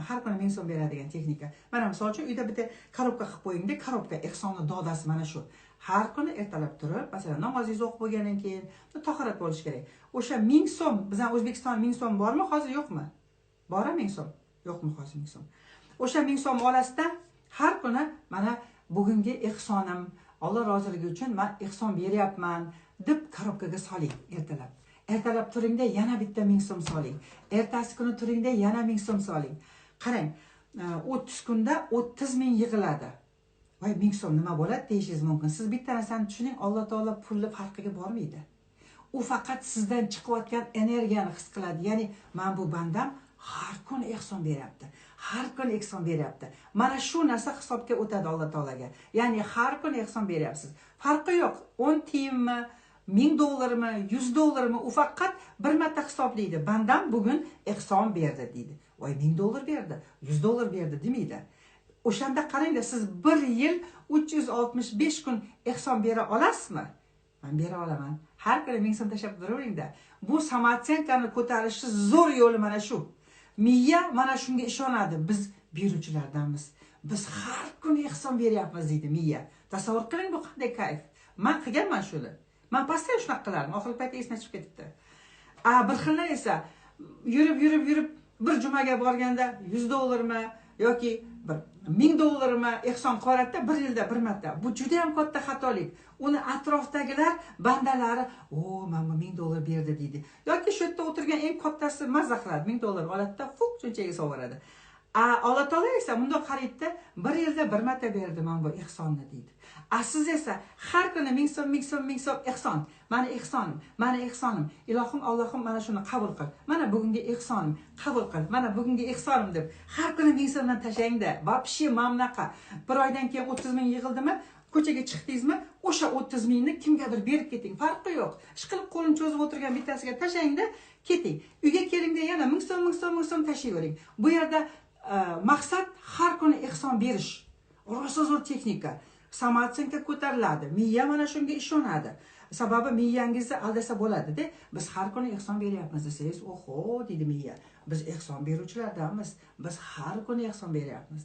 Har kuni 1000 so'm beradigan texnika. Mana, misol uchun, uyda bitta коробка qilib qo'yingda. Коробка ehsonni dodasi mana shu. Har kuni ertalab turib, masalan, namozingizni o'qib bo'lgandan keyin tahorat bo'lishi kerak. O'sha 1000 so'm, bizani O'zbekistonda 1000 so'm bormi hozir, yo'qmi? Bormi 1000 so'm, yo'qmi hozir 1000 so'm? O'sha 1000 so'm olasizda, har kuni "Mana bugungi ehsonim, Alloh roziligi uchun man ehson beryapman" deb коробка ga soling. Ertalab ertalab turingda, yana bitta 1000 so'm soling. Ertasi kuni turingda, yana 1000 so'm soling. Qarang, 30 kunda 30 000 yig'iladi. "Voy, 1000 so'm nima bo'ladi?" deyishingiz mumkin. Siz bitta narsani tushuning: Alloh taolo pulni farqiga bormaydi. U faqat sizdan chiqayotgan energiyani his qiladi, ya'ni "Man bu bandam har kuni ehson beryapti, har kuni ehson beryapti", mana shu narsa hisobga o'tadi Alloh taologa. Ya'ni har kuni ehson beryapsiz, farqi yo'q, 10 tiyinmi, 1000 dollarmi, 100 dollarmi, u faqat bir marta hisoblaydi: "Bandam bugun ehson berdi", deydi. "Voy, 1000 dollar berdi, 100 dollar berdi" demaydi. O'shanda qarangda, siz bir yil 365 kun ehson bera olasizmi? Man bera olaman. Har kuni 1000 so'm tashlab turaveringda. Bu самооценка ni ko'tarishni zo'r yo'li mana shu. Miya mana shunga ishonadi: "Biz beruvchilardanmiz, biz har kuni ehson beryapmiz", deydi miya. Tasavvur qiling, bu qanday kayf! Man qilganman shuni, man постоянно shunaqa qilardim. Oxirgi paytda esimdan chiqib ketibdi. A bir xillar esa yurib, yurib, yurib, bir jumaga borganda 100 dollarmi yoki bir 1000 dollarmi ehson qilib yuboradida, bir yilda bir marta. Bu judayam katta xatolik. Uni atrofdagilar, bandalari: "O, mana bu 1000 dollar berdi", deydi. Yoki shu yerda o'tirgan eng kattasi maza qiladi, 1000 dollar oladida, fuk, cho'ntagiga solib. A Alloh taolo esa bundoq qaraydida: "Bir yilda bir marta berdi mana bu ehsonni", deydi. A siz esa har kuni 1000 so'm, 1000 so'm, 1000 so'm ehson. "Mani ehsonim, mani ehsonim, ilohim, Allohim, mana shuni qabul qil, mana bugungi ehsonim, qabul qil, mana bugungi ehsonim" deb har kuni 1000 so'mdan tashlangda. Вообще, mana bunaqa bir oydan keyin 30 000 yig'ildimi, ko'chaga chiqdingizmi, o'sha 30 000ni kimgadir berib keting, farqi yo'q. Ishqilib qo'lini cho'zib o'tirgan bittasiga tashlangda, keting. Uyga kelingda, yana 1000 so'm, 1000 so'm, 1000 so'm tashlayvering. Bu yerda maqsad har kuni ehson berish. Rosa zo'r texnika. Самооценка ko'tariladi, miya mana shunga ishonadi. Sababi miyangizni aldasa bo'ladida. "Biz har kuni ehson beryapmiz" desangiz, "Oho", deydi miya, "biz ehson beruvchilardanmiz, biz har kuni ehson beryapmiz".